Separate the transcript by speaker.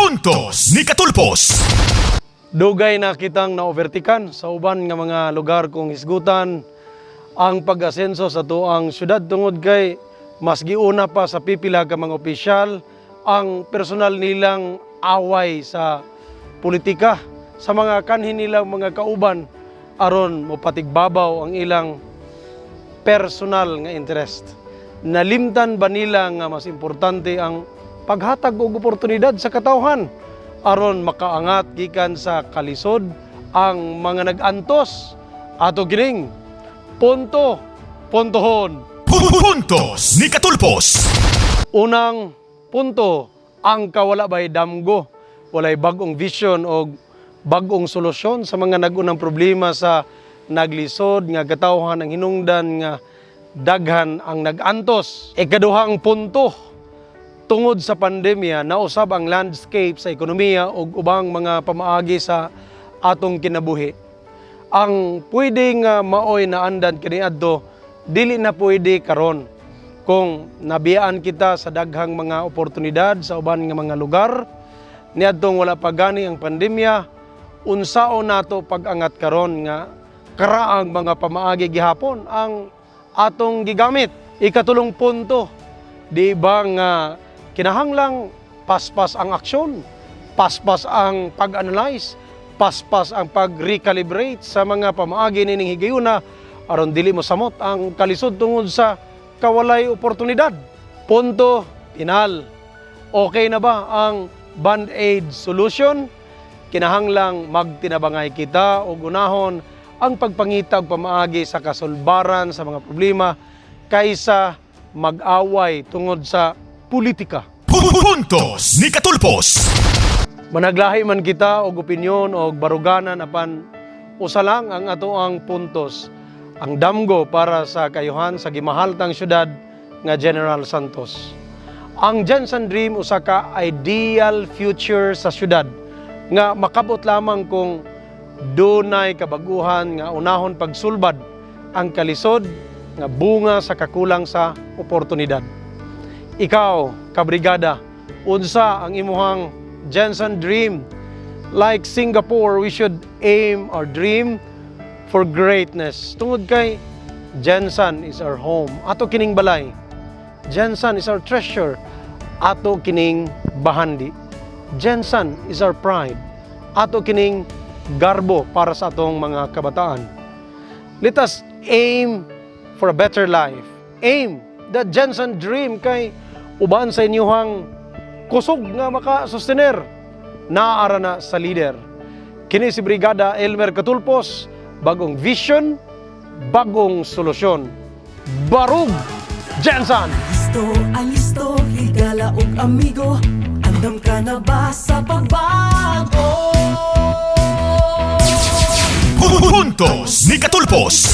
Speaker 1: Puntos ni Katulpos.
Speaker 2: Dugay na kitang naovertikan sa uban nga mga lugar kung hisgutan ang pag-asenso sa atuang syudad tungod kay mas giuna pa sa pipila ka mga opisyal ang personal nilang away sa politika sa mga kanhi nilang mga kauban aron mopatigbabaw ang ilang personal nga interest. Nalimtan ba nila nga mas importante ang paghatag og oportunidad sa katawhan aron makaangat gikan sa kalisod ang mga nag-antos ato kining punto puntohon?
Speaker 1: Puntos ni Katulpos.
Speaker 2: Unang punto, ang kawala bay damgo, walay bag-ong vision o bag-ong solusyon sa mga nag-unang problema sa naglisod nga katawhan ang hinungdan nga daghan ang nag-antos. Ikaduhang punto, tungod sa pandemya, nausab ang landscape sa ekonomiya ug ubang mga pamaagi sa atong kinabuhi. Ang pwede nga maoy naandan kaniadto, dili na pwede karon. Kung nabiyaan kita sa daghang mga oportunidad sa uban nga mga lugar niadtong wala pa gani ang pandemya, unsaon nato pag-angat karon nga karaang mga pamaagi gihapon ang atong gigamit? Ikatulong punto, di ba nga kinahanglang paspas ang aksyon, paspas ang pag-analyze, paspas ang pag-recalibrate sa mga pamaagi nining higayuna aron dili mo samot ang kalisod tungod sa kawalay oportunidad? Punto final. Okay na ba ang Band-Aid solution? Kinahanglang magtinabangay kita og unahon ang pagpangita og pamaagi sa kasulbaran sa mga problema kaysa mag-away tungod sa politika.
Speaker 1: Puntos ni Katulpos.
Speaker 2: Managlahi man kita og opinyon og baruganan, apan usa lang ang atoang puntos, ang damgo para sa kayuhan sa gimahaltang syudad nga General Santos. Ang GenSan Dream usa ka ideal future sa syudad nga makabot lamang kung dunay kabaguhan nga unahon pagsulbad ang kalisod nga bunga sa kakulang sa oportunidad. Ikaw, kabrigada, unsa ang imuhang GenSan Dream? Like Singapore, we should aim our dream for greatness. Tungod kay GenSan is our home. Ato kining balay. GenSan is our treasure. Ato kining bahandi. GenSan is our pride. Ato kining garbo para sa atong mga kabataan. Let us aim for a better life. Aim the GenSan Dream kay uban sa inyuhang kusog nga maka-sustener, naara na sa leader. Kini si Brigada Elmer Katulpos, bagong vision, bagong solusyon. Barug GenSan!
Speaker 3: Listo, alisto, higala og amigo. Andam ka na ba sa pagbago?
Speaker 1: Puntos ni Katulpos.